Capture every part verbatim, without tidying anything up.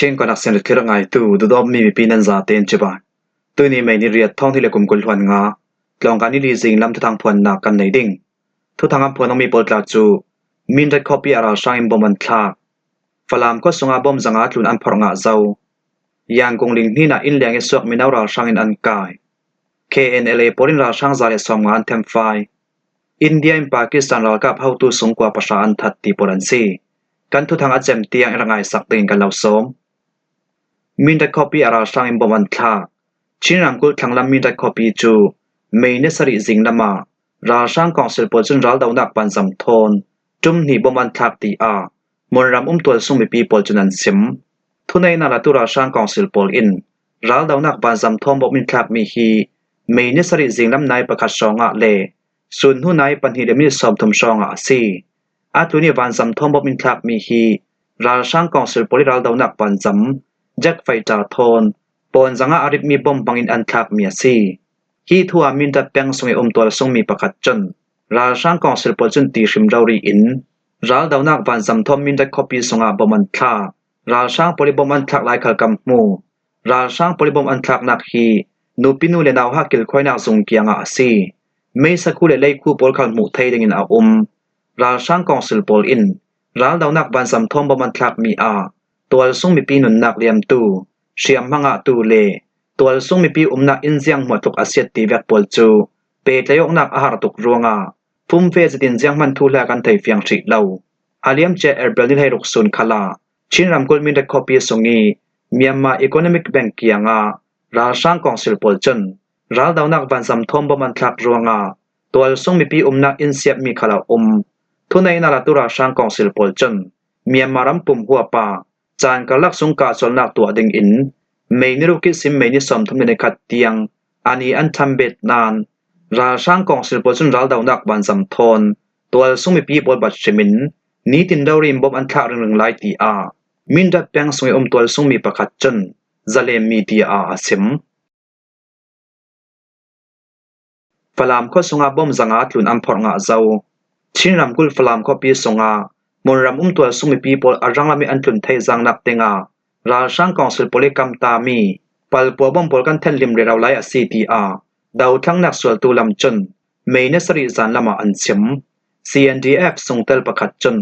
Chin Connection thlir ngaitu, dudawm mi mipi nan zate in chibai. Tuni May ni riat, thawng hnih le kum kul hluan nga, tlawngkai ni li zing lam thuthang phuannak kan nei ding. Thuthang an phuan mi pawl tla cu Mindat khuapi a ralhrang in bom an thlak. Falam khua sungah bom zanga tlun an phorh ngah zo. Yangon ling hnin ah inn liang i suak mino ralhrang in an kai. K N L A pawl in ralhrang za le sawmnga an themfai. India in Pakistan ralkap hotu sungkua pahra an that ti pawl an si. Kan thuthang a cem tiang i rak ngaisak dingin kan lo sawm. Mindat khuapi a ralhrang in bom an thlak. Chin ramkulh thlanglam Mindat khuapi cu May ni sarih zing lamah ralhrang kawngsil pawl cun raldonak vanzam thawn ṭum hnih bom an thlak, tiah hmunram um tualsung mipi pawl cun an sim. Thuneihnak latu ralhrang kawngsil pawl in raldonak vanzam thawn bom in thlakmi hi May ni sarih zinglam nai pakhat hrawngah le sun hnu nai pahnih le minit sawmthum hrawngah a si. A tlun i vanzam thawn bom in thlakmi hi ralhrang kawngsil pawl i raldonak vanzam jet fighter thawn pawn zanga a ripmi bom hmangin an thlakmi a si. Hi thu ah Mindat peng sung i um tualsung mi pakhat cun ralhrang kawngsil pawl cun ti hrim rori in raldonak vanzam thawn Mindat khuapi sungah bom an thlak. Ralhrang pawl i bom an thlak lai khal kan hmu. Ralhrang pawl i bom an thlaknak hi nupi nu le nauhak kilkhuainak zung kiangah a si. Meisakhu le leikhu pawl khal hmuh thei dingin a um. Ralhrang kawngsil pawl in raldonak vanzam thawn bom an thlakmi ah tualsung mipi nunnak liamtu, hriamhma ngahtu le tualsung mipi umnak inn zianghmuah tluk a siat ti vek pawl cu pehtlaih awknak a har tuk ruangah fumfe zetin zianghman thuhla kan thei fiang hrih lo. A liamcia April ni hleiruk sun khalah Chin ramkulh Mindat khuapi sung i Myanmar Economic Bank kiangah ralhrang kawngsil pawl cun raldonak vanzam thawn bom an thlak ruangah tualsung mipi umnak inn siatmi khal a um. Thuneihnak latu ralhrang kawngsil pawl cun Myanmar ram pum huap ah caan karlak sung kahsualnak tuah dingin May ni ruk ihsin May ni sawmthum le ni khat tiang a ni an ṭhambet nain ralhrang kawngsil pawl cun raldonak vanzam thawn tualsung mipi pawl bat hrimin nitin rori in bom an thlak ringring lai, tiah Mindat peng sung i um tualsung mi pakhat cun Zalen Media ah a sim. Falam khua sungah bom zanga tlun an phorh ngah zo. Chin ramkulh Falam khuapi sungah hmunram um tualsung mipi pawl a ranglam i an tlun thei zaknak dingah ralhrang kawngsil pawl i kamtami palpua bom pawl kan thenhlim rero lai a si, tiah dothlangnak sualtu lam cun May ni sarih zan lamah an sim. C N D F sungtel pakhat cun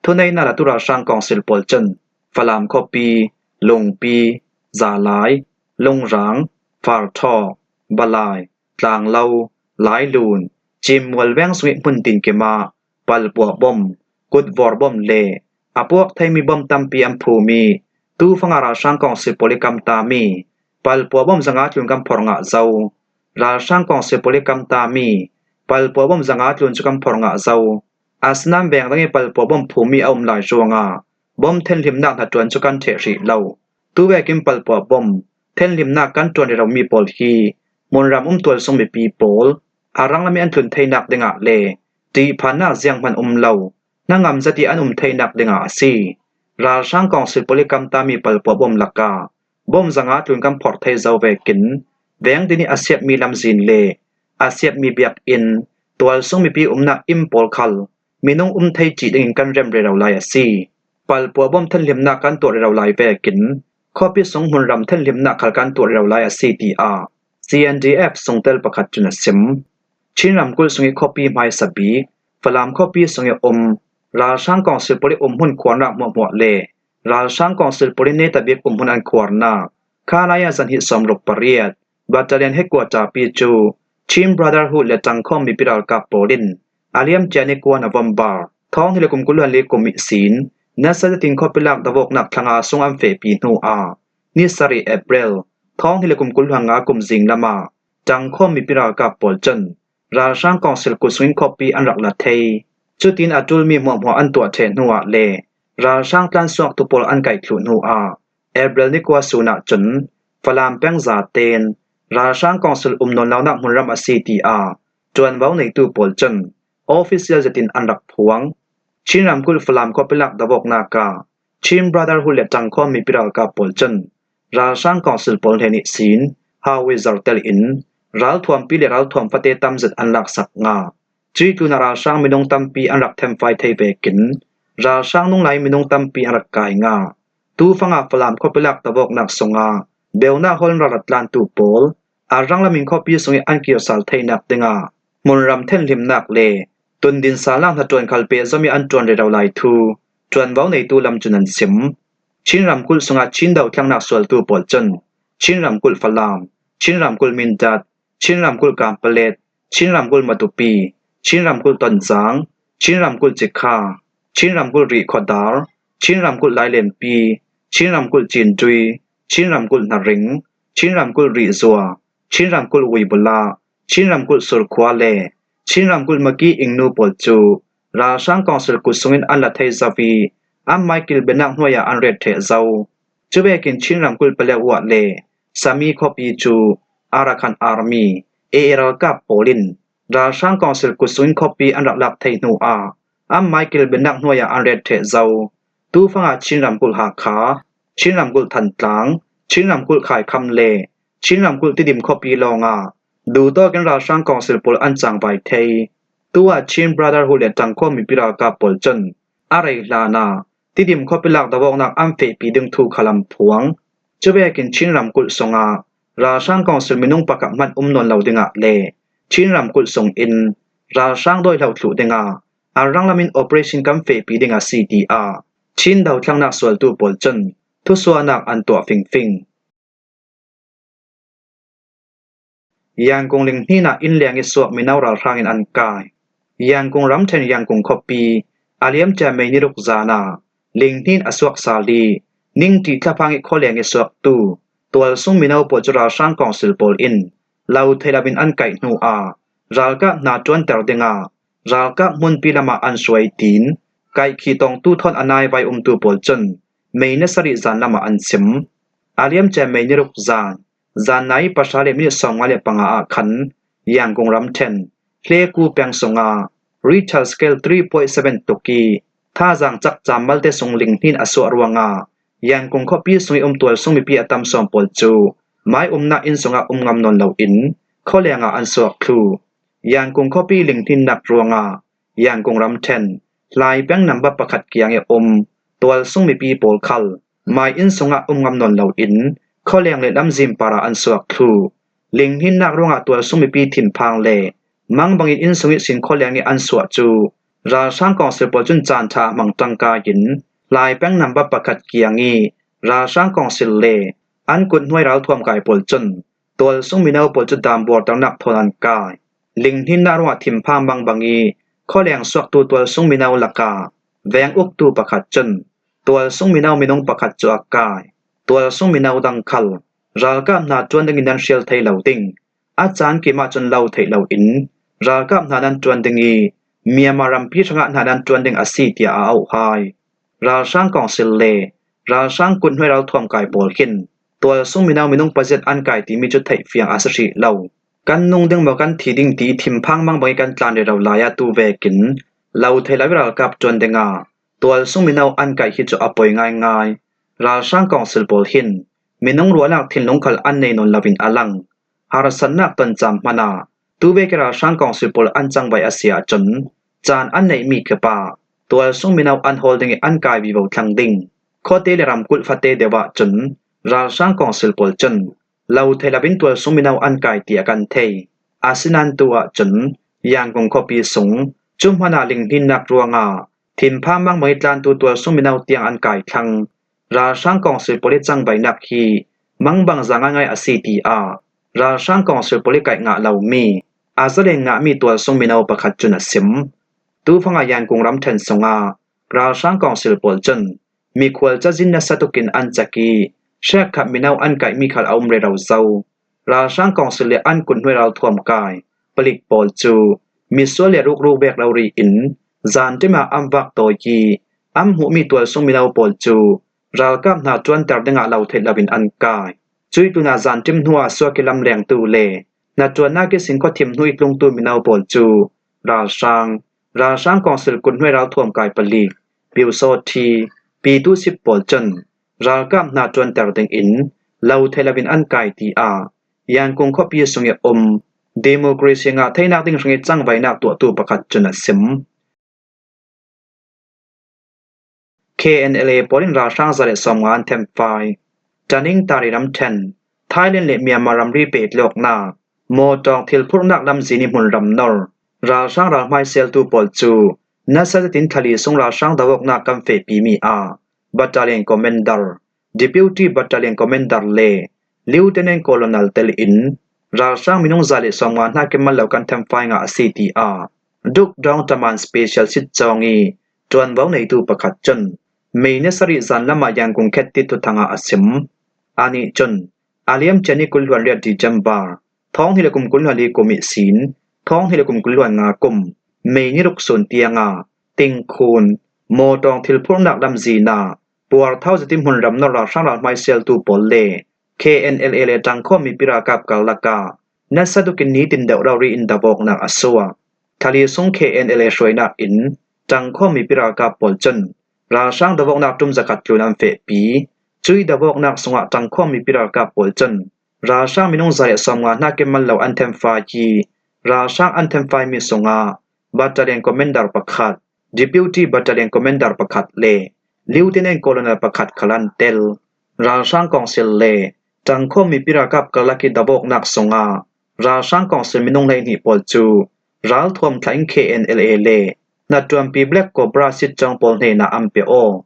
thuneihnak latu ralhrang kawngsil pawl cun Falam khuapi, Lungpi, Zalai, Lungrang, Farthawk, Balai, Tlanglo, Lailun, Cimmual veng sung i hmun tinkim ah palpua bom, kutvawr bom le a puak theimi bom tampi an phum i tufang ah ralhrang kawngsil pawl i kamtami palpua bom zanga tlun kan phorh ngah zo. Ralhrang kawngsil pawl i kamtami palpua bom zanga tlun cu kan phorh ngah zo. Asinain veng dang i palpua bom phummi a um lai ruangah bom thenhlimnak hnaṭuan cu kan ṭheh hrih lo. Tuvekin palpua bom thenhlimnak kan ṭuan reromi pawl hi hmunram um tualsung mipi pawl a ranglam i an tlun theinak dingah le ṭihphannak zianghman um lo hnangam zet i an um theinak dingah a si. Ralhrang kawngsil pawl i kamtami palpua bom lakah bom zanga tlun kan phorh thei zo vekin veng din i a siatmi lamzin le a siatmi biakinn, tualsung mipi umnak inn pawl khal minung um thei cih dingin kan rem rero lai a si. Palpua bom thenhlimnak kan tuah rero lai vekin khuapi sung hmunram thenhlimnak khal kan tuah rero lai a si, tiah C N D F sungtel pakhat cun a sim. Chin ramkulh sung i khuapi hmaisa bik Falam khuapi sung i um ralhrang kawngsil pawl i umhmun khuarnak hmuahhmuah le ralhrang kawngsil pawl i neta bik umhmun an khuarnak khalai ah zahnih sawmruk pariat Battalion Headquarter pi cu Chin Brotherhood le Ṭangkhawm mipi ralkap pawl in a liamcia ni kua November thawng hnih le kum kul hluan li kum ihsin nasa zetin khuapi lak dovawknak thlanga sung an fehpi hnu ah ni sarih April thawng hnih le kum kul hluan nga kum zinglam ah Ṭangkhawm mipi ralkap pawl cun ralhrang kawngsil kut sungin khuapi an rak la thei. Cutin a ṭulmi hmuahhmuah an tuah ṭheh hnuah le ralhrang tlansuaktu pawl an kaih thluh hnuah April ni kua sun ah cun Falam peng zaten ralhrang kawngsil um nawn lonak hmunram a si, tiah ṭuanvo neitu pawl cun official zetin an rak phuang. Chin ramkulh Falam khuapi lak dovawknak ah Chin Brotherhood le Ṭangkhawm mipi ralkap pawl cun ralhrang kawngsil pawl hnen ihsin howitzer tel in ralthuampi le ralthuam fate tam zet an laksak ngah. Cuih tlunah ralhrang minung tampi an rak themfai thei vekin ralhrang nunglai minung tampi an rak kai ngah. Tufanga Falam khawpi lak tavawknak sunga beunak hawl in ralrat tlantu pawl a ranglamin khawpi sungin an kirsal theinak dinga hmunram thenhlimnak le tundinsalnak hnaṭuan khal pehzom ih an ṭuan rero lai thu ṭuanvo neitu lam cun an sim. Chin ramkulh sunga Chin dothlennak sualtu pawl cun Chin ramkulh Falam, Chin ramkulh Mindat, Chin ramkulh Kanpalet, Chin ramkulh Matupi, Chin ramkulh Tonzang, Chin ramkulh Cikha, Chin ramkulh Rihkhawdar, Chin ramkulh Lailenpi, Chin ramkulh Cindui, Chin ramkulh Hnaring, Chin ramkulh Rihzua, Chin ramkulh Uibula, Chin ramkulh Surkhua le Chin ramkulh Maki Ingnu pawl cu ralhrang kawngsil kut sungin an la thei zo ih, anmai kilbennak hnuai ah an ret ṭheh zo. Cuvekin Chin ramkulh Paletwa le Sami khuapi cu Arakan Army, A A ralkap pawl in ralhrang kawngsil kut sungin khuapi an rak lak thei hnu ah anmai kilbennak hnuai ah an ret ṭheh zo. Tufanga Chin ramkulh Hakha, Chin ramkulh Thantlang, Chin ramkulh Khaikham le Chin ramkulh Tidim khuapi lawngah duhtawkin ralhrang kawngsil pawl an cangvai thei. Tu ah Chin Brotherhood le ṭangkhawm mipi ralkap pawl cun a rei hlanah Tidim khuapi lak dovawknak an fehpi ding thu khal an phuang. Cuvekin Chin ramkulh sungah ralhrang kawngsil minung pakhat hmanh um nawn lo dingah le Chin ramkulh sungin ralhrang dawihlo thluh dingah a ranglamin operation kan fehpi ding a si, tiah Chin dothlennak sualtu pawl cun thusuahnak an tuah fingfing. Yangon linghnin ah inn leng ih suak mino ralhrang in an kai. Yangon ramṭhen Yangon khuapi a liamcia May ni ruk zan ah linghnin a suak sal ih ningṭih thlaphang ih khualeng ih suaktu tualsung mino pawl cu ralhrang kawngsil pawl in lo thei loin an kaih hnu ah ralkap hna ṭuanter dingah ralkap hmunpi lamah an hruai tiin kaihkhih tongtu thawn a naivai umtu pawl cun May ni sarih zan lamah an sim. A liamcia May ni ruk zan, zan nai pahra le minit sawmnga le panga ah khan Yangon ramṭhen Hleku peng sungah Richter scale three point seven tuk ih thazaang cakcam malte sung linghnin a suah ruangah Yangon khuapi sungih um tualsung mipi a tam sawn pawl cu mai umnak inn sungah um ngam nawn loin khualeng ah an suak thluh. Yangon khuapi linghninnak ruangah Yangon ramṭhen Hlai peng nambat pakhat kiang ih um tualsung mipi pawl khal mai inn sungah um ngam nawn loin khualeng le lamzin parah an suak thluh. Linghninnak ruangah tualsung mipi thinphang le mangbang in inn sung ihsin khualeng ih an suah cu ralhrang kawngsil pawl cun caan ṭha a hmang ṭangka in Hlai peng nambat pakhat kiang ih ralhrang kawngsil le an kuthnuai ralthuam kai pawl cun tualsung mino pawl cu daan buarternak thawn an kai. Linghninnak ruangah thinphang mangbang ih khualeng suaktu tualsung mino lakah veng uktu pakhat cun tualsung mino minung pakhat cu a kai. Tualsung mino dang khal ralkap hna ṭuan dingin nan hrial thei lo ding, a caan kim ahcun lo theih loin ralkap hna nan ṭuan ding ih Myanmar rampi hrangah hna nan ṭuan ding a si, tiah a auh hai. Ralhrang kawngsil le ralhrang kuthnuai ralthuam kai pawl hin tualsung mino minung paziat an kai timi cu theih fiang a si hrih lo. Kan nung ding maw kan thi ding ti ih thinphang mangbang ih kan tlan rero lai ah tu vekin lo thei lo ih ralkap ṭuan dingah tualsung mino an kaih hi cu a poi ngaingai. Ralhrang kawngsil pawl hin minung ruahnak thinlung khal an nei nawn loin a lang. Harsatnak ton caan hmanh ah tu vek ih ralhrang kawngsil pawl an cangvai a si ahcun caan an neihmi kip ah tualsung mino an hawl ding ih an kai vivo thlang ding. Khuate le ramkulh fate deuh ahcun ralhrang kawngsil pawl cun lo thei loin tualsung mino an kai tiah kan thei. Asinain tu ahcun Yangon khuapi sung cu hmanh ah linghninnak ruangah thinphang mangbang ih tlantu tualsung mino tiang an kai thlang. Ralhrang kawngsil pawl ih cangvaihnak hi mangbangza ngaingai a si, tiah ralhrang kawngsil pawl ih kaih ngah lomi a zalen ngahmi tualsung mino pakhat cun a sim. Tufangah Yangon ramṭhen sungah ralhrang kawngsil pawl cun mikhual cazin nasa tukin an cak ih hrekkhat mino an kaihmi khal a um rero zo. Ralhrang kawngsil le an kuthnuai ralthuam kai palik pawl cu misual le rukru vek lo rih in zanṭim ah an vak tawi ih an hmuhmi tualsung mino pawl cu ralkap hna ṭuanter dingah lo theih loin an kai. Cuih tlunah zanṭim hnuah suak ih lamlengtu le hnaṭuannak ihsin khuathim hnu ih tlungtu mino pawl cu ralhrang, ralhrang kawngsil kuthnuai ralthuam kai palik, Pyusawṭhi, Pyitusit pawl cun ralkap hna ṭuanter dingin lo thei loin an kai, tiah Yangon khuapi sungih um democracy ngah theinak ding hrangih cangvaihnak tuahtu pakhat cun a sim. K N L A pawl in ralhrang za le sawmnga an themfai. Tanintharyi ramṭhen, Thailand le Myanmar ramri pehtlawnna, Mawtawng thil phurhnak lamzin i hmunram nor ralhrang ralhmai seltu pawl cu nasa zetin thla li sung ralhrang do awknak kan fehpimi ah Battalion Commander, Deputy Battalion Commander le Lieutenant Colonel tel in ralhrang minung za le sawmnga hnakin mal lo kan themfai ngah a si, tiah Dukdawng Taman Special Sitcawng i ṭuanvo neitu pakhat cun May ni sarih zan lamah Yangon khetti thuthang ah a sim. Anih cun a liamcia ni kul hluan riat December, thawng hnih le kum kul hluan li kum ihsin thawng hnih le kum kul hluan nga kum May ni ruk sun tiangah Tingkhun, Mawtawng thil phurhnak lamzin ah puarthau zetin hmunram nor ralhrang ralhmai seltu pawl le K N L A le ṭangkhawm mipi ralkap karlak ah nasa dukin nitin deuh rori in do awknak a suak. Thla li sung K N L A hruainak in ṭangkhawm mipi ralkap pawl cun ralhrang do awknak ṭum zakhat tlun an fehpi. Cui do awknak sungah ṭangkhawm mipi ralkap pawl cun ralhrang minung za le sawmnga hnakin mal lo an themfai i ralhrang an themfaimi sungah Battalion Commander pakhat, Deputy Battalion Commander pakhat le Lieutenant Colonel pakhat khal an tel. Ralhrang Council le ṭangkhawm mipi ralkap karlak i do awknak sungah ralhrang Council minung hleihnih pawl cu ralthuam thla in K N L A le hnattuanpi Black Cobra sitcawng pawl hnenah an pe aw.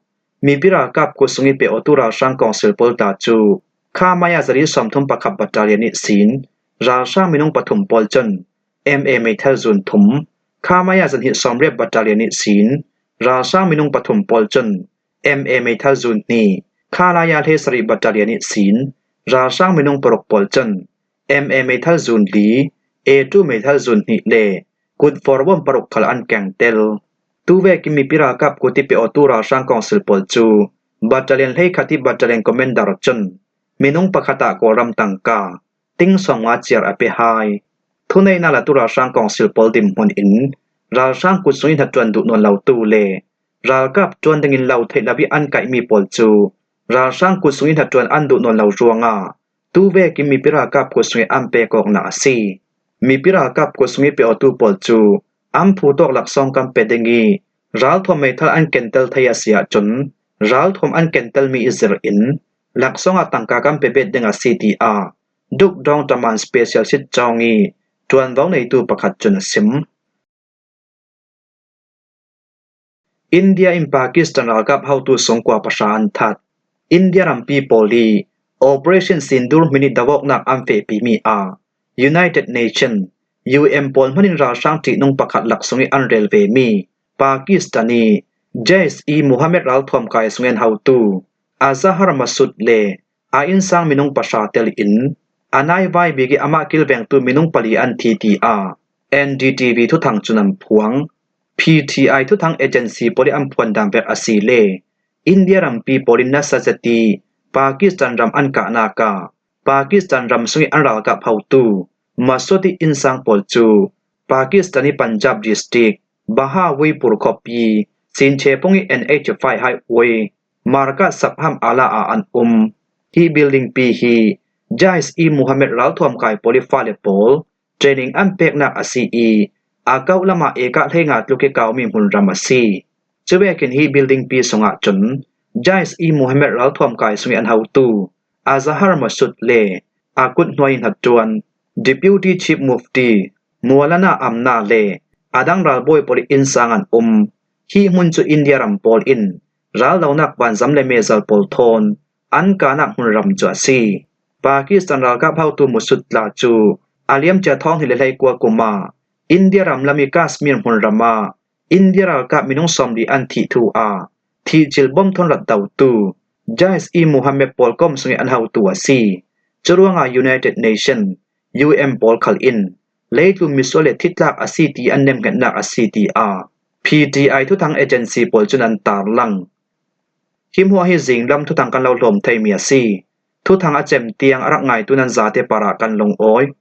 Mipi ralkap kut sung i pe awtu ralhrang Council pawl tla cu Khamaya zali sawmthum pakhat Battalion ihsin ralhrang minung pathum pawl cun M A meithal zun thum, Khamaya zahnih sawmriat Battalion ihsin ralhrang minung pathum pawl cun M A meithal zun hnih, Khalaya hleisarih Battalion ihsin ralhrang minung paruk pawl cun M A meithal zun li, A two meithal zun hnih le kut four one paruk khal an kengtel. Tuvekin mipi ralkap kut i pe awtu ralhrang Council pawl cu Battalion hleikhat i Battalion Commander cun minung pakhat ah Kawlram tangka ting sawmnga ciar a pe hai. Thuneihnak latu ralhrang Council pawl dinhmun in ralhrang kut sung i hnaṭuan duh nawn lotu le ralkap ṭuan dingin lo theih lo i an kaihmi pawl cu ralhrang kut sung i hnaṭuan an duh nawn lo ruangah tuvekin mipi ralkap kut sung i an pek awknak a si. Mipi ralkap kut sung i pe awtu pawl cu an phu tawk laksawng kan pe ding i ralthuam meithal an kentel thei a si ahcun ralthuam an kentelmi i zir in laksawng ah tangka kan pe bet ding a si, tiah Dukdawng Taman Special Sitcawng i ṭuanvo neitu pakhat cun a sim. India in Pakistan ralkap hotu sungkua pahra an that. India rampi pawl i Operation Sindoor hmin i do awknak an fehpimi ah United Nation, U N pawl hmanin ralhrang ṭihnung pakhat lak sung i an rel vemi Pakistan i Jaish-e-Mohammed ralthuam kai sung i an hotu Azhar Masud le a innsang minung pahra tel in a naivai bik i amah kilvengtu minung pali an thi, tiah N D T V thuthang cun an phuang. P T I thuthang agency pawl i an phuan dan vek a si le India rampi pawl in nasa zet i Pakistan ram an kahnak ah Pakistan ram sung i an ralkap hotu Masud i innsang pawl cu Pakistan i Punjab district Bahawalpur khuapi Sinche pung i N H five highway Markaz Shabham Ala ah an um. Hi building pi hi Jaish-e-Mohammed ralthuam kai pawl i fale pawl training an peknak a si i a kauh lamah eka hleinga tluk i kaumi hmunram a si. Cuvekin hi building pi sungah cun Jaish-e-Mohammed ralthuam kai sung i an hotu Azhar Masud le a kut hnuai hnaṭuan Deputy Chief Mufti Maulana Amna le a dang ralbawi pawl i innsang an um. Hi hmun cu India ram pawl in raldonak vanzam le mezal pawl thawn an kahnak hmunram cu a si. Pakistan ralkap hotu Masud tla cu a liamcia thawng hnih le hleikua kum ah India ram lam i Kashmir hmunram ah India ralkap minung sawmli an thih thu ah thihcil bom thawn rat dotu Jaish-e-Mohammed pawl kom sung i an hotu a si. Curuangah United Nation, U N pawl khal in leitlun misual le thitlak a si ti an nemhngetnak a si, tiah P T I thuthang agency pawl cun an tarlang. Hi hmuah hi zinglam thuthang kan lo hlawm theimi a si. Thuthang a cem tiang a rak ngaitu nan zate parah kan lungawi.